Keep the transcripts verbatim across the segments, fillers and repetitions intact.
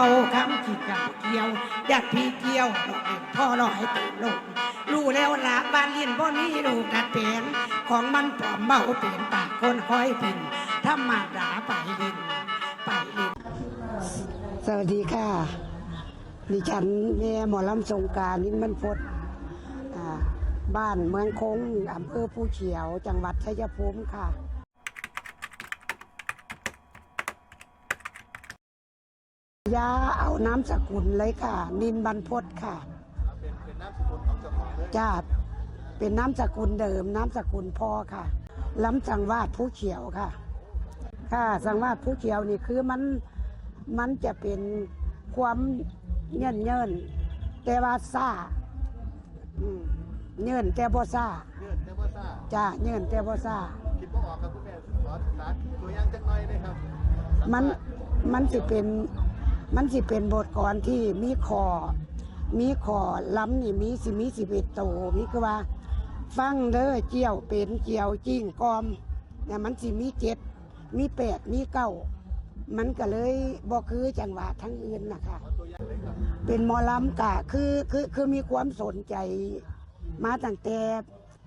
เป่าคำขี้กาเกี่ยว อยากพี่เกี่ยวดอกเอ็นพ่อลอยเต็มลง รู้แล้วละบ้านลินบ่มีลูกดัดแปลง ของมันปลอมเบาเป็นปากคนคอยปิ่น ธรรมดาไปลิน ไปลิน สวัสดีค่ะ ดิฉันแม่หมอลำสงกรานต์ นินบรรพต อ่า บ้านเมืองคง อำเภอภูเขียว จังหวัดชัยภูมิค่ะ อย่าเอานามสกุลเลยค่ะ นินบรรพตค่ะ เป็น เป็นนามสกุลของเจ้าของเลย จ้า เป็นนามสกุลเดิม นามสกุลพ่อค่ะ ลำสังวาสภูเขียวค่ะ ค่ะ สังวาสภูเขียวนี่คือมัน มันจะเป็นความเยินเยิน แต่ว่าซ่า อืม เยินแต่บ่ซ่า เยินแต่บ่ซ่า จ้า เยินแต่บ่ซ่า คิดบ่ออกครับคุณแม่ ขอสาธิตตัวอย่างจักหน่อยเลยครับ มัน มันสิเป็น มันสิเป็นบทกลอนที่มีข้อ มีข้อลำนี่มีสิมีสิบเอ็ดโต มีคือว่า ฟังเด้อเจียวเป็นเจียวจริงกอม เนี่ยมันสิมีเจ็ด มีแปด มีเก้า มันก็เลยบ่คือจังหวะทางอื่นนะคะ เป็นหมอลำกะคือ คือ คือมีความสนใจมาตั้งแต่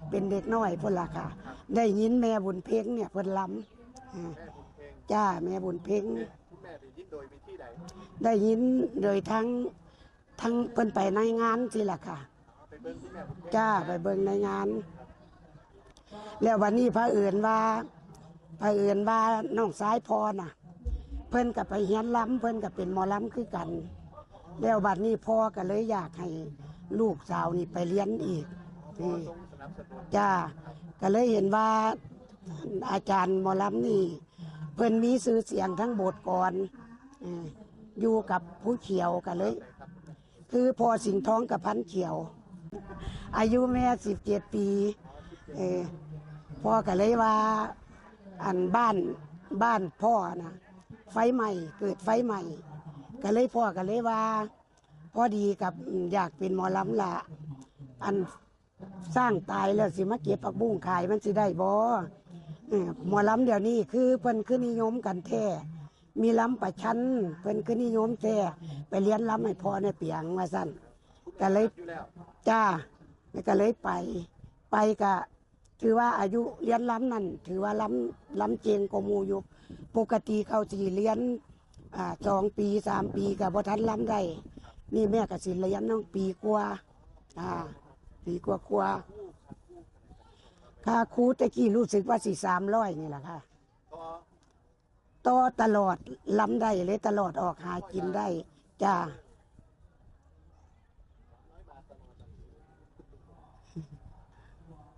เป็นเด็กน้อยพุ้นล่ะค่ะ ได้ยินแม่บุญเพ็งเนี่ยเพิ่นลำ อ่า จ้า แม่บุญเพ็ง คุณแม่ได้ยินโดยวิธีใด ได้ยินโดยทั้ง ทั้งเพิ่นไปในงานสิล่ะค่ะ ไปเบิ่งคุณแม่บุญเพ็ง จ้า ไปเบิ่งในงาน แล้ววันนี้เผอิญว่า เผอิญว่าน้องชายพ่อน่ะ เพิ่นก็ไปเฮียนลำ เพิ่นก็เป็นหมอลำคือกัน แล้วบัดนี้พ่อก็เลยอยากให้ลูกสาวนี่ไปเรียนอีก พ่อ นี่ ทรงสนับสนุน จ้า ก็เลยเห็นว่าอาจารย์หมอลำนี่ เพิ่นมีชื่อเสียงทั้งบทกลอน เอ่อ อยู่กับภูเขียวก็เลย คือพ่อสิงห์ทองกับพันเขียว อายุแม่สิบเจ็ดปี เอ่อ พ่อก็เลยว่า อันบ้าน บ้านพ่อน่ะ ไฟไหม้ เกิดไฟไหม้ ก็เลยพ่อก็เลยว่า พอดีกับ อืม อยากเป็นหมอลำละ อัน ช้างตายแล้วสิมาเก็บผักบุ้งขายมันสิได้บ่ เออ หมอลำเดี๋ยวนี้คือเพิ่นคือนิยมกันแท้ มีลำประชัน เพิ่นคือนิยมแท้ ไปเรียนลำให้พ่อแน่เปียงว่าซั่น ก็เลย จ้า แล้วก็เลยไป ไปก็ถือว่าอายุเรียนลำนั่น ถือว่าลำ ลำเก่งกว่าหมู่อยู่ ปกติเขาสิเรียน อ่า สองปี สามปีก็บ่ทันลำได้ นี่แม่ก็สิเรียนตั้งปีกว่า อ่า ปีกว่าๆ ค่าครูแต่กี้รู้สึกว่าสิสามร้อยนี่แหละค่ะ ต่อตลอด ลำได้เลย ตลอดออกหากินได้ จ้า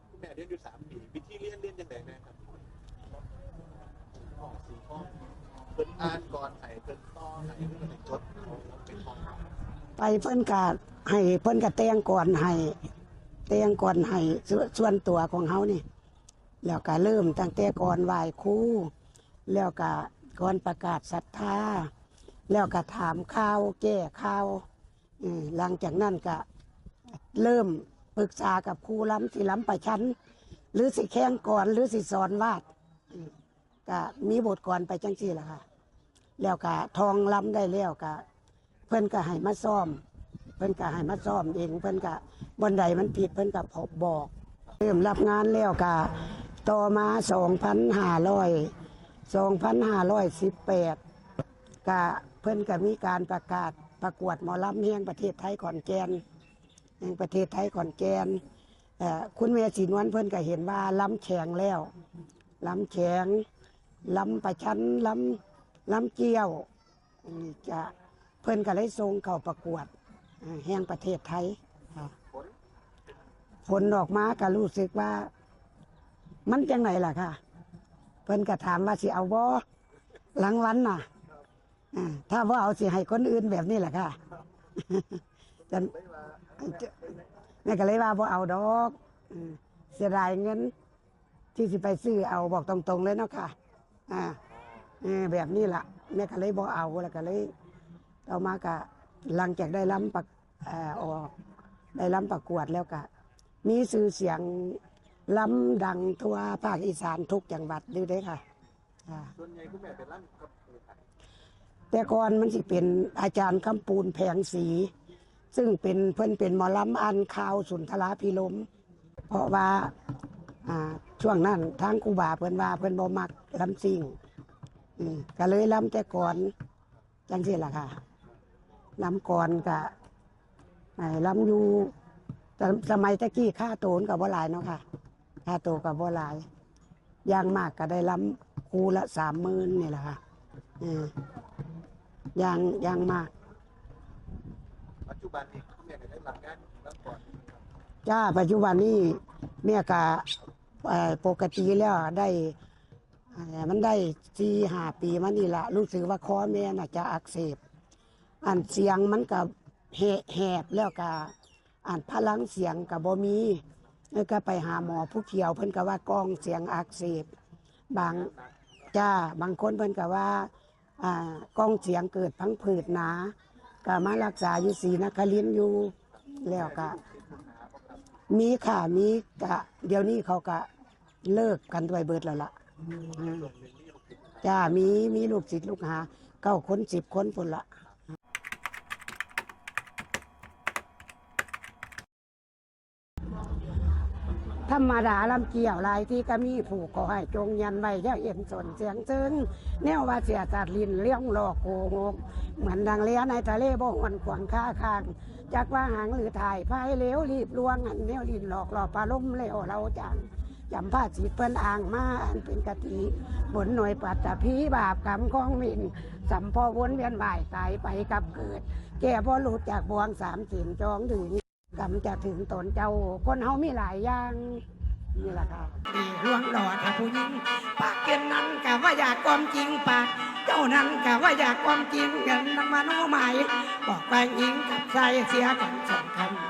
คุณแม่เรียนอยู่สามปี วิธีเรียน เรียนจังได๋แม่ครับ ห้องสี่ห้อง เพิ่นอ่านกลอนให้ เพิ่นต่อให้ เพิ่นก็ได้จดเอาเป็นห้อง ไปเพิ่นก็ให้ เพิ่นก็แต่งกลอนให้ แต่งกลอนให้ส่วน ส่วนตัวของเฮานี่ แล้วก็เริ่มตั้งแต่กลอนไหว้ครู แล้วก็กลอนประกาศศรัทธา แล้วก็ถามข่าว แก้ข่าว เออ หลังจากนั้นก็เริ่มปรึกษากับครูลำ สิลำประชัน หรือสิแข่งกลอน หรือสิสอนวาด เออ ก็มีบทกลอนไปจังซี่ล่ะค่ะ แล้วก็ท่องลำได้แล้วก็ เพิ่นก็ให้มาซ้อม เพิ่นก็ให้มาซ้อมเอง เพิ่นก็ บ่อนใดมันผิด เพิ่นก็บอก เริ่มรับงานแล้วก็ ต่อมาสองพันห้าร้อย สองพันห้าร้อยสิบแปด ก็เพิ่นก็มีการประกาศประกวดหมอลำแห่งประเทศไทยขอนแก่น แห่งประเทศไทยขอนแก่น เอ่อ คุณแม่ศรีนวลเพิ่นก็เห็นว่าลำแข็งแล้ว ลำแข็ง ลำประชัน ลำ ลำเกี้ยว นี่จะ เพิ่นก็เลยส่งเข้าประกวด เอ่อ แห่งประเทศไทย ค่ะ ผลออกมาก็รู้สึกว่า มันจังได๋ล่ะค่ะ เพิ่นก็ถามว่าสิเอาบ่ รางวัลน่ะ อ่า ถ้าบ่เอาสิให้คนอื่นแบบนี้ล่ะค่ะ จั่ง แม่ก็เลยว่าบ่เอาดอก เออ เสียดายเงินที่สิไปซื้อเอา บอกตรงๆเลยเนาะค่ะ อ่า เออ แบบนี้ล่ะ แม่ก็เลยบ่เอา แล้วก็เลย ต่อมาก็หลังจากได้ลำประ เอ่อ ออก ได้ลำประกวดแล้วก็มีชื่อเสียง ลำดังทั่วภาคอีสานทุกจังหวัดอยู่เด้ค่ะ อ่า ส่วนใหญ่คุณแม่ไปลำกับผู้ใด แต่ก่อนมันสิเป็นอาจารย์คำปูนแผงสี ซึ่งเป็น เพิ่นเป็นหมอลำอ่านข่าวสุนทราภิรมย์ เพราะว่า อ่า ช่วงนั้นทางครูบาเพิ่นว่าเพิ่นบ่มักลำซิ่ง อืม ก็เลยลำแต่กลอน จั่งซี้ล่ะค่ะ ลำกลอนก็ ไอ้ลำอยู่ แต่สมัยแต่กี้ค่าโตมันก็บ่หลายเนาะค่ะ ค่าโตก็บ่หลาย อย่างมากก็ได้ลำคู่ละสามหมื่นนี่แหละค่ะ เออ อย่าง อย่างมาก ปัจจุบันนี้คุณแม่ก็ได้รับงานลำกลอน จ้า ปัจจุบันนี้แม่ก็ เอ่อ ปกติแล้วได้ เอ่อ มันได้สี่ห้าปีมานี่ละ รู้สึกว่าคอแม่น่ะจะอักเสบ อันเสียงมันก็แห- แหบ แล้วก็อันพลังเสียงก็บ่มี แล้วก็ไปหาหมอผู้เขียว เพิ่นก็ว่ากล่องเสียงอักเสบ บาง จ้า บางคนเพิ่นก็ว่า อ่า กล่องเสียงเกิดพังผืดหนา ก็มารักษาอยู่ศรีนครินทร์อยู่ แล้วก็ มีค่ะ มี ก็ เดี๋ยวนี้เขาก็เลิกกันไปเบิดแล้วล่ะ อืม จ้า มี มีลูกศิษย์ลูกหา เก้าคน สิบคนพุ้นละ ธรรมดาลำเกี่ยวหลายที่ก็มีผู้ขอให้จงยันไว้ อย่าเอ็นสนเสียงซึ่ง แนวว่าเสียสัตว์ลิ้นเลี้ยงหลอกโกหก เหมือนดังเลี้ยในทะเลบ่หวนขวางคาคาง จักว่าหางหรือถ่ายพายเหลวรีบลวง อันแนวลิ้นหลอกหลอกพาลมเหลวเราจัง จำภาษิตเพิ่นอ้างมาอันเป็นคติ บนหน่วยปัตตภีบาปกรรมของมิน สำเพอวนเวียนว่ายตายไปกับเกิด แก่บ่หลุดจากบ่วงสามสินจองถึง กรรมจะถึงตนเจ้า คนเฮามีหลายอย่าง นี่แหละค่ะ ดีห่วงหล่อถ้าผู้หญิง ปากเก่นนั้นกะว่าอยากความจริง ปากเจ้านั้นกะว่าอยากความจริง เงินนำมาโนหมาย บอกว่าหญิงกับชายเสียกันสองคำ